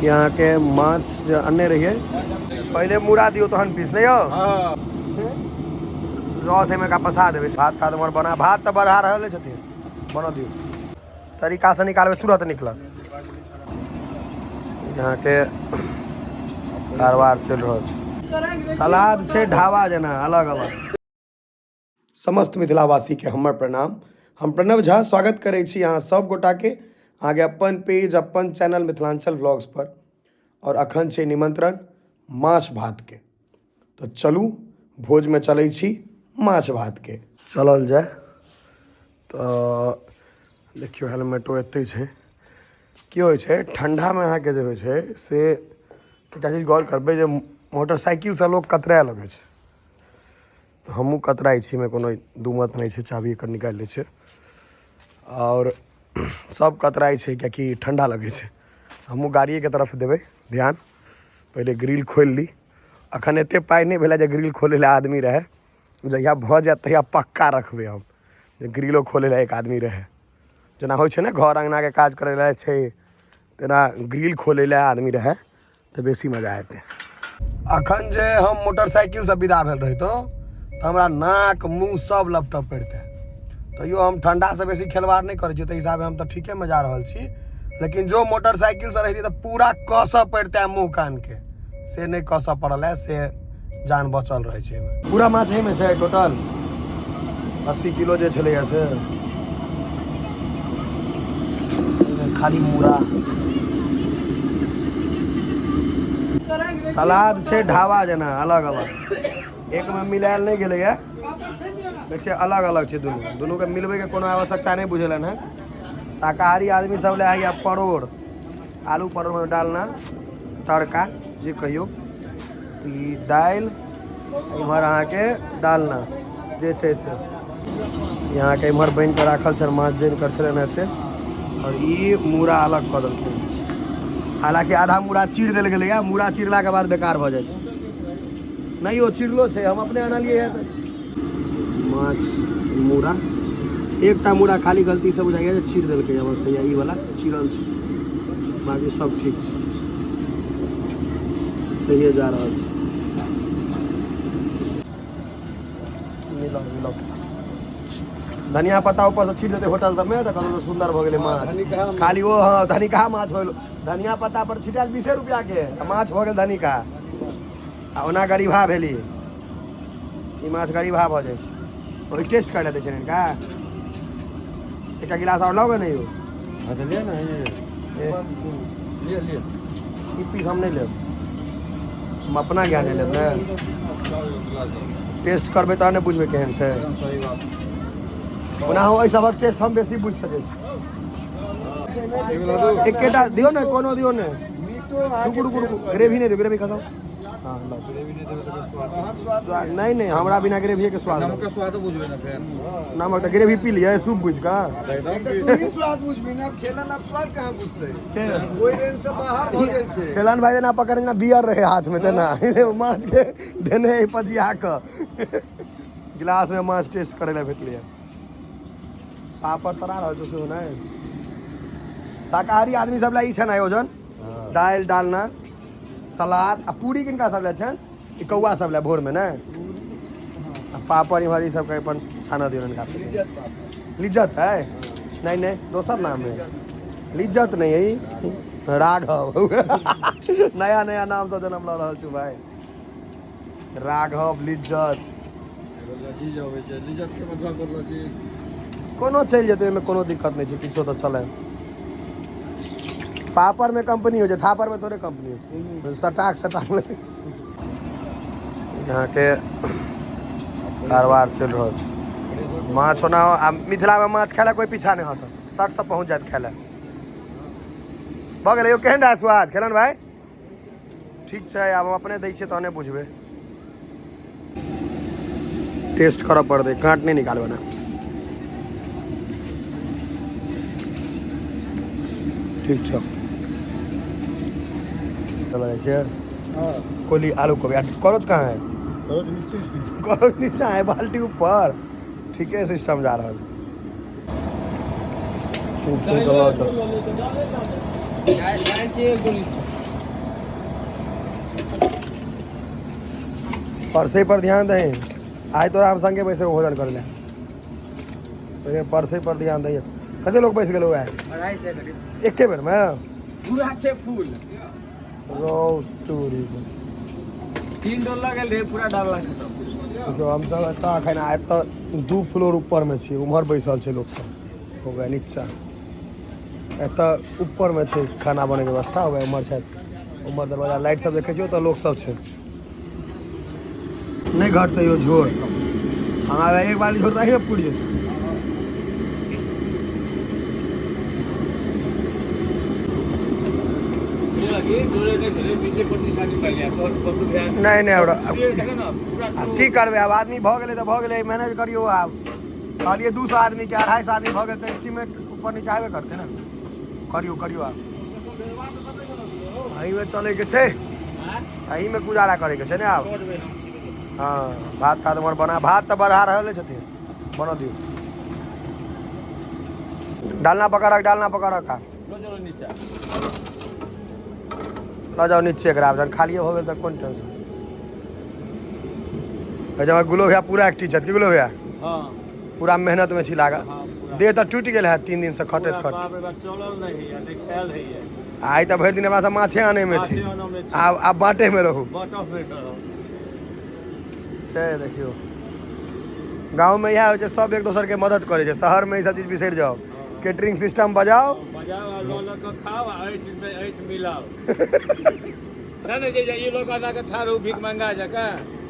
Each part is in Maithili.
यहाँ के माछ जे अनने रहियै, पहिले मुड़ा दियौ तहन पीस नहि यौ, रस एहिमे का पसा देबै। भात तात उम्हर बना, भात तऽ बढ़ा रहल छथिन, बना दियौ तरीकासँ निकालबै तुरत निकलत। यहाँ के कारबार चलि रहल छै। सलाद छै ढाबा जेना अलग अलग। समस्त मिथिलावासीके हमर प्रणाम। हम प्रणव झा स्वागत करै छी अहाँ सब गोटाके अहाँके अपन पेज अपन चैनल मिथिलाञ्चल व्लॉग्स पर। और अखन छै निमंत्रण माछ भातके, तऽ चलू भोजमे चलै छी माछ भातके। चलल जाय तऽ देखियौ हेलमेटो एतै छै। की होइ छै ठण्डामे अहाँके जे होइ छै से एकटा चीज गौर करबै जे मोटरसाइकिलसँ लोक कतराए लगै छै। हमहूँ कतराइ छी, एहिमे कोनो दू मत नहि छै। चाभी एकर निकालि लै छै आओर सब कतराइ छै किएकि ठण्डा लगै छै। हमहूँ गाड़िएके तरफ देबै ध्यान। पहिले ग्रिल खोलि ली। अखन एतेक पाइ नहि भेलै जे ग्रिल खोलै लए आदमी रहै। जहिया भऽ जायत तहिया पक्का रखबै हम जे ग्रिलो खोलै लए एक आदमी रहै। जेना होइ छै ने घर अङ्गनाके काज करै लए छै, तेना ग्रिल खोलै लए आदमी रहै तऽ बेसी मजा एतै। अखन जे हम मोटरसाइकिलसँ विदा भेल रहितहुँ तऽ हमरा नाक मुँह सब लपटऽ पड़ितै। तैयो हम ठण्डासँ बेसी खेलवाड़ नहि करै छी, ताहि हिसाबे हम तऽ ठीकेमे जा रहल छी। लेकिन जो मोटरसाइकिलसँ रहितै तऽ पूरा कसऽ पड़ितै मुँह कानके, से नहि कसऽ पड़ल है, से जान बचल रहै छै। एहिमे पूरा माछ एहिमे छै टोटल 80 किलो जे छलैए से खाली मूड़ा सलाद छै ढाबा जेना अलग अलग, एकमे मिलायल नहि गेलैए। देखिए अलग अलग छै दुनू, दुनूके मिलबैके कोनो आवश्यकता नहि बुझेलनि हेँ। शाकाहारी आदमी सब लए है परोड़, आलू परोड़मे डालना तड़का जे कहियौ, ई दालि इम्हर अहाँके डालना जे छै से अहाँके इम्हर बनि कऽ राखल छल माछ जनि कर छलनि हेँ से। आओर ई मूड़ा अलग कऽ देलखिन, हालाँकि आधा मूड़ा चीर देल गेलैए। मूड़ा चीरलाके बाद बेकार भऽ जाइ छै। नहि यौ चिरलो छै, हम अपने अनलियै हँ तऽ। माछ मूड़ा एकटा मूड़ा खाली गलतीसँ बुझाइए जे चीर देलकै, बस हैया ई वाला चिरल छै, बाकी सब ठीक छै, सहिए जा रहल छै। मिलाउ मिलाउ धनिया पत्ता ऊपर से छीट देतै होटल सबमे तऽ कहलहुँ सुन्दर भऽ गेलै माछ खाली ओ। हँ धनिका माछ भऽ गेल, धनिया पत्ता पर छिटायल 20 रुपआ के माछ भऽ गेल धनिका। आ ओना गरीबा भेली ई माछ, गरीबा भऽ जाइ छै। ओहि टेस्ट करै दै छै हिनका। एकटा गिलास आओर लाओगे नहीं हो? हाँ तो लिया ना ये। लिअ लिअ, ई पीस हम नहि लेब, हम अपना ज्ञान नहि लेब ने। टेस्ट करबै तहन ने बुझबै केहन छै। ओना एहि सबक टेस्ट हम बेसी बुझि सकै छी। एकेटा दियौ ने, कोनो दियौ ने। रुकू रुकू रुकू, ग्रेवी नहि दियौ, ग्रेवी खतम। हाँ लाओ। नहीं नहीं, हमरा बिना ग्रेवी के स्वाद। नमक के स्वाद बुझबे ना फेर। नमक तऽ ग्रेवी पी लिअ सूप बुझि कऽ। तू स्वाद बुझबी ना खेलन, अब स्वाद कहाँ बुझते? ओहि रेंज से बाहर भऽ गेल छै। खेलन भाई जेना पकड़ जेना बियर रहे हाथ में तेना माछ के देने पजिया कऽ गिलास में माछ टेस्ट करे लए भेटलै। पापड़ तरा रहल छै सेहो नहि। शाकाहारी आदमी सब लए ई छै ने आयोजन, दालि डालना सलाद आ पूरी किनका सब लए छनि? ई कौआ सब लए भोरमे ने। आ पापड़ इम्हर ई सबके अपन छानऽ दियौ हिनका। लिज्जत है? नहीं नहीं, दोसर नाम है, लिज्जत नहीं है, ई राघव। नया नया नाम तो जन्म लऽ रहल છું भाई, राघव लिज्जत। कोनो चलि जेतै, ओहिमे कोनो दिक्कत नहि छै, किछो तऽ चलै। पापड़ में कंपनी हो छै, थापर में थोड़े कंपनी हो छै। सटाक सटाक यहाँ के कारबार चलि रहल छै। माछ ओना आ मिथिला में माछ खाय लए कोई पीछा नहि हटत, सट से पहुँच जायत खाय लए। भऽ गेलै यौ। केहन रहै स्वाद खेलन भाई? ठीक छै, आब हम अपने दै छियै तहने बुझबै। टेस्ट करऽ पड़तै, काँट नहि निकालबै ने। ठीक छै, चला जाइ छियै। कोली आलू कोबी आ करौच कहाँ है? करौच नीचा है, बाल्टी ऊपर। ठीके सिस्टम जा रहल। परसे पर ध्यान दही। आइ तोरा हम संगे बैसे भोजन करै लए। पहिले परसे पर ध्यान दही। कते लोग बैस गेलो आइ? 250 करीब। एके बेरमे? पूरा छै फूल। रौ तोरी। 3 डोल लगल रहे, पूरा डालला खतम। देखियौ हमसब एतऽ एखन आइ तऽ 2 फ्लोर ऊपरमे छियै, उम्हर बैसल छै लोकसब, हो गया नीचा। एतऽ ऊपरमे छै खाना बनैके व्यवस्था, वएह उम्हर छथि, उम्हर दरवाजा लाइट सब देखै छियै, ओतऽ लोकसब छै। नहि घटतै यौ झोर, हमरा एक बाल्टी झोर तऽ अहीमे पुरि जेतै। नहि नहि, आब की करबै, आब आदमी भऽ गेलै तऽ भऽ गेलै, मैनेज करियौ। आब कहलियै 200 आदमीके, 250 आदमी भऽ गेल तऽ एस्टीमेट ऊपर नीचा हेबे करतै ने। करियौ करियौ, आब एहिमे चलैके छै, एहिमे गुजारा करैके छै ने आब। हँ, भात तात उम्हर बना, भात तऽ बढ़ा रहले छथिन, बना दियौ। डालना पकड़क, डालना पकड़क, लऽ जाउ नीचे एकरा। आब जहन खालिए भऽ गेल तऽ कोन टेंशन। तऽ गुलो भैया पूरा एक्टिव छथि की गुलो भैया? हँ, पूरा मेहनत में छी लागल। देह तऽ टूटि गेल है 3 दिन से खटैत खटैत। आइ तऽ भरि दिन हमरा सब माछे आनै में छी, आब आब बाटे में रहू। छै देखियौ गाँव में इएह होइ छै, सब एक दोसर के मदद करै छै। शहर में ई सब चीज बिसरि जाउ, कैटरिंग सिस्टम बजाओ,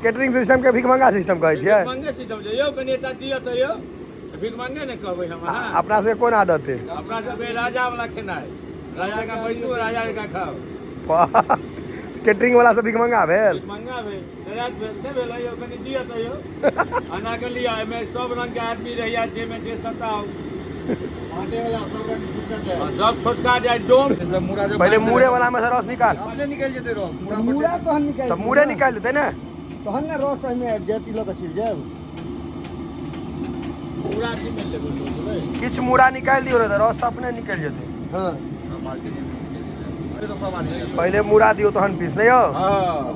कैटरिंग सिस्टम के भीख मंगा सिस्टम कहै छियै। अपना सबके कोन आदत है? अपना सब राजा वाला खेनाइ, राजा का बैठू राजा का खाओ। कैटरिंग वाला सब भीख मंगा भेल, मंगा भेल, नहि भेल यौ, कनि दिअ तऽ यौ अना के लिअ। एहिमे सब रंग के आदमी रहैया, जाहिमे जे सताउ सब छोटका जाय डोम। पहिले मूड़े वाला में से रस निकाल, अपने निकल जेतै रस। मूड़ा तहन निकाल, तऽ मूड़े निकालि देतै ने, तहन ने रस एहिमे आबि जायत, ई लऽ कऽ चलि जायब। किछु मूड़ा निकालि दियौ ने तऽ रस अपने निकलि जेतै। हँ, पहिले मूड़ा दियौ तहन पीस नहि यौ।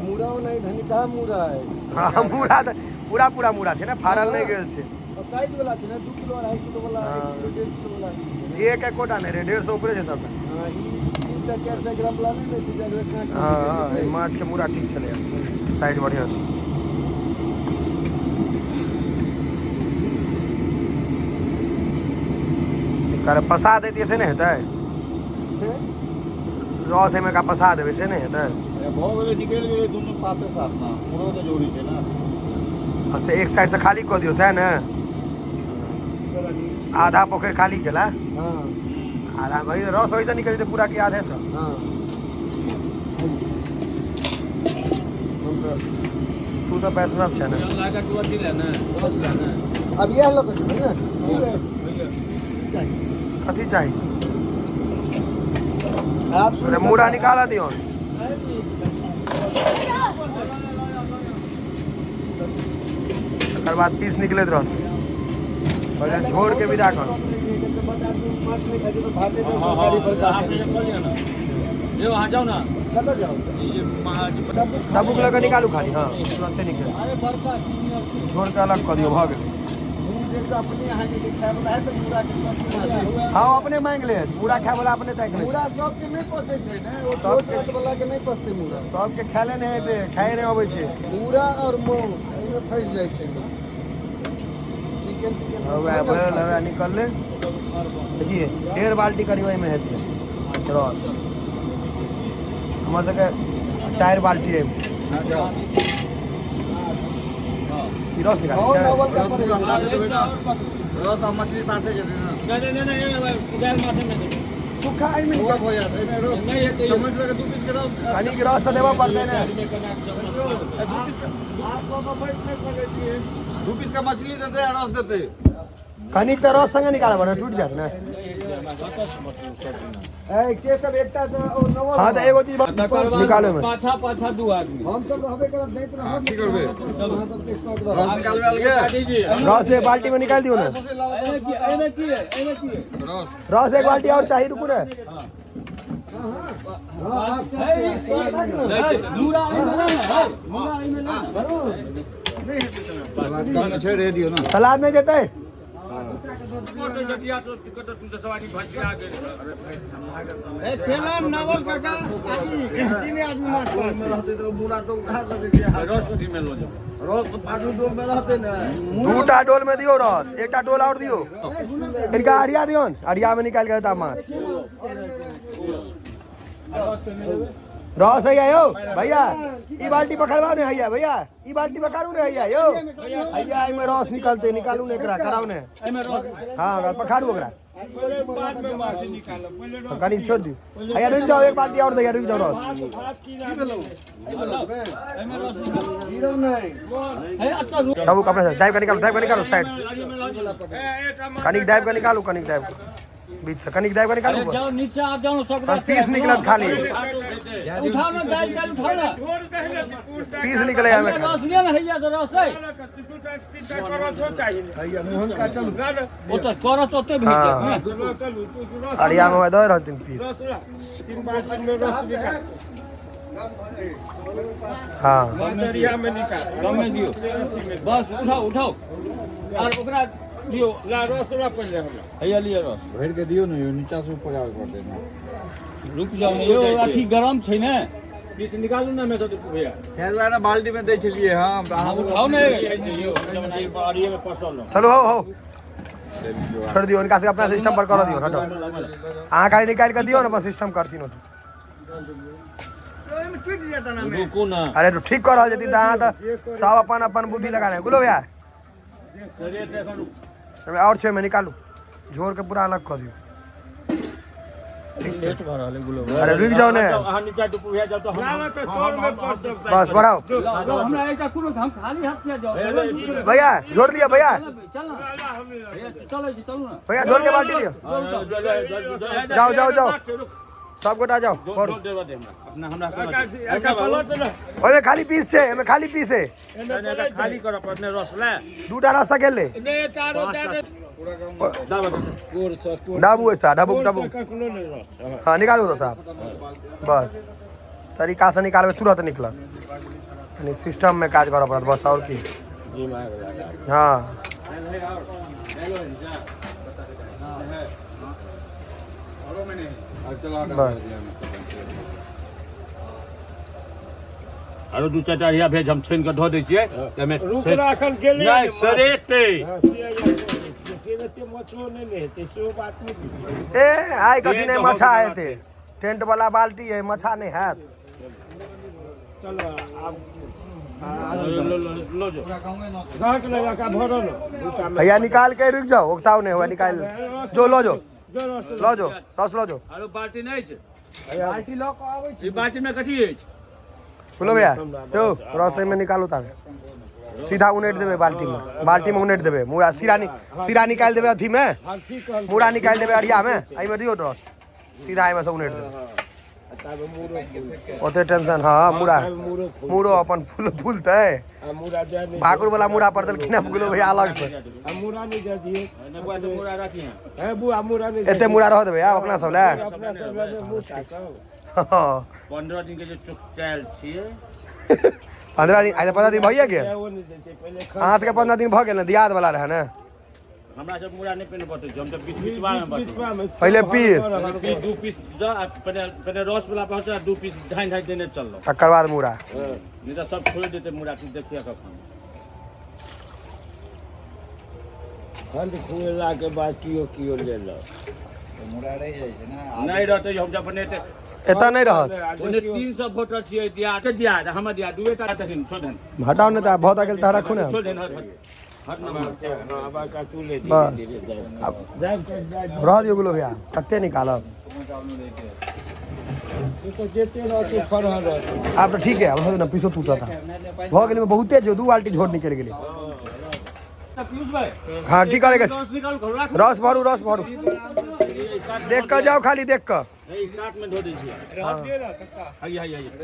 मूड़ा नहि धनी, कहाँ मूड़ा है? हँ, मूड़ा तऽ पूरा पूरा मूड़ा छै ने, फाड़ल नहि गेल छै। साइज वाला छै ने, 2 किलो 2.5 किलो वाला, 1 किलो 1.5 किलो वाला। एक एकोटा नहि रहै, 150 ऊपरे छै सबटा। हँ, ई 300-400 ग्राम वाला नहि लै छै। हँ, ई माछके मूड़ा ठीक छलै, साइज बढ़िआँ छै। पसा दैतियै से नहि हेतै? रस एहिमे का पसा देबै से नहि हेतै? भऽ गेलै, निकलि गेलै दुनू साथे साथ ना, मूड़ो तऽ जरूरी छै ने। अच्छा, एक साइड से खाली कऽ दियौ सएह ने? आधा पोखरि खाली केला। हँ, आधा वही रस ओहिसँ निकलि जेतै पूरा कि आधे से? हँ, तू तऽ वैष्णव छै ने। अब इएह लऽ कऽ जेबै ने। कथी चाही? मूड़ा निकाल दियौ। तकर बाद पीस निकलैत रहत, पहिले झोर के विदा कर। डबुक लऽ कऽ निकालू खाली। हँ, तुरन्ते निकल, झोर के अलग कऽ दियौ, भऽ गेलै। हाँ, अपने मांगि ले, मूड़ा खाय वाला अपने ताकि ले। मूड़ा सबके नहि पचै छै ने, ओ छोट छोट वाला के नहि पचतै मूड़ा। सबके खायले नहि हेतै, खाए नहि अबै छै। मूड़ा और मांस एहिमे फँसि जाइ छै लोक। चिकन तिकन हौवे निकललै। देखिए 1.5 बाल्टी करीब एहिमे हेतै रस। हमर सबके 4 बाल्टी एहिमे। रस निकाल, रस आ मछली साथे जेतै ने। नहि नहि नहि, सूखा एहिमे हो जायत, एहिमे रस नहि हेतै। चम्मच लऽ कऽ 2 पीस के रस, कनिक रस तऽ देबऽ पड़तै ने। 2 पीस का 2 पीस का मछली देतै आ रस देतै। कनिक तऽ रस संगे निकालऽ पड़तै, टूटि जायत ने। के सब एकटा नवल। हाँ, तऽ एगो चीज निकालू। पाछा पाछा 2 आदमी हम सब रहबे करब, दैत रहब। की करबै? रस निकालबै अलगे, रस एक बाल्टी में निकाल दियौ ने। रस एक बाल्टी और चाहिए, रुकू ने। सलाद नहीं देते। दूटा डोल में दियो रस, एकटा डोल और दियो। इनका अरिया दियो, अरिया में निकाल के माछ। रस है यो भैया, ई बाल्टी पकड़वाओ ने हैया भैया, ई बाल्टी पकड़ू ने हैया यो हैया, एमे रस निकलते, निकालू ने एकरा, कराऊ ने। हां पखाड़ू ओकरा, कनी छोड़ दियो हैया, रुक जाओ, एक बाल्टी और दे, रुक जाओ। रस बाबू कपड़ा से दाब के निकालो, दाब के निकालो साइड से, कनिक दाब के निकालू, कनिक दाब बीच से, कनिक दाब के निकालू। जाओ नीचे आप जाओ, सब पीस निकलत खाली। उठाओ ना दाल दाल उठाओ ना, पीस निकले हमें रस ले ना हैया, तो रस है हैया मोहन का चलू ओ तो करत ओते भेज। हां अरिया में दे रहतिन पीस। हां अरिया में निकाल, कम में दियो बस, उठाओ उठाओ और ओकरा दियो ला रस ला पहिले हमरा हैया लिया रस भर के दियो ने, नीचा से ऊपर आवे पड़ते ना। रुक जाओ यो अथी गरम छै ने, पीस निकालू ना में से भैया, हेला ना बाल्टी में दै छलिए हम, उठाओ ने यो अरिया में परसल। चलो हो हो छोड़ दियो इनका से, अपना सिस्टम पर कर दियो, हटो अहाँ खाली निकाल के दियो ना, बस सिस्टम करथिन ओते। रुकू ना, अरे तो ठीक कर रहल जती त अहाँ त सब अपन अपन बुद्धि लगा रहे। गुलो भैया और छे में निकालू, झोर के पूरा अलग कर दियो। अरे रुक जाओ ने, बस बढ़ाओ हमरा एकटा कोनो हम खाली हाथ किया जाओ भैया, झोर दिया भैया, चल ना भैया, चलो जी चलू ना भैया झोर के बाल्टी दियो। जाओ जाओ जाओ सब गोटा जाओ। ओए खाली पीस छे, एमे खाली पीस है, खाली कर अपने रस ले, दूटा रास्ता गेल ले। डाबू ऐसा डाबू डाबू, हाँ निकालू तो साहब, बस तरीका से निकालबे तुरंत निकलत, यानी सिस्टम में काज करऽ पड़त बस, और की। हाँ बस आरो दू चारिटा अरिया भेज, हम छानि कऽ धऽ दै छियै। रुक राखल गेलै नहि सरेतै। ए आइ कथी नहि मछा हेतै, टेंट वाला बाल्टी है, मछा नहीं हैत। चलो आब लो जो भैया निकाल के रुक जाओ, उकताओ नहीं हुआ, निकाल जो लो जो लो जो रस लो जो। आरो बाल्टी नहीं छै, बाल्टी लऽ कऽ आबै छी। ई बाल्टी में कथी अछि? बोलो भैया जो रस में निकालू ताबे, सीधा उनेट देबै बाल्टी में, बाल्टी में उनेट देबै, मुड़ा सिरा सिरा निकाल देबै अथी में, मुड़ा निकाल देबै अरिया में, एहिमे दियौ रस, सीधा एहिमे से उनेट देबै, ओते टेंशन। हाँ मुड़ा मुड़ो अपन फूल फूलतै, भाकुर वाला मुड़ा पर देलखिन हँ गुलो भैया अलग से, एते मुड़ा रह देबै आब अपना सब लए। 15 दिन के जे चुकतायल छियै, 15 दिन, आइ 15 दिन भइए गेल अहाँ सबके, 15 दिन भऽ गेल ने, दियाद वाला रहै ने। हमरा सब मुड़ा नहि पहिने बटै छै, हम तऽ बीच बीचवा में बटै। पहिले पीस दू पीस दऽ आ पहिने रस वाला पहुँचा, दू पीस ढाइ ढाइ देने चललहुँ, तकर बाद मुड़ा, नहि तऽ सब छोड़ि देतै मुड़ा, देखिए कखन खंड खुएला के बाद कियो कियो लेलक। नहि रहतै हम जब बनेतै एतऽ नहि रहत। ओने 300 वोटर छियै, दियाद दियाद हमर दियाद दुएटा तखन छोड़ देन, हटाउ ने तऽ बहुत गेल तऽ रखू ने, छोड़ देन, हट हट ना, बस रह दियौ गुलो भैया, कते निकालब आब तऽ ठीक है, आब ना पीसो टूटत भऽ गेलै, बहुते जो दू बाल्टी झोर निकलि गेलै। हाँ की करे के रस भरू, रस भरू, देख कऽ जाओ, खाली देख कऽ। में धो दै छियै।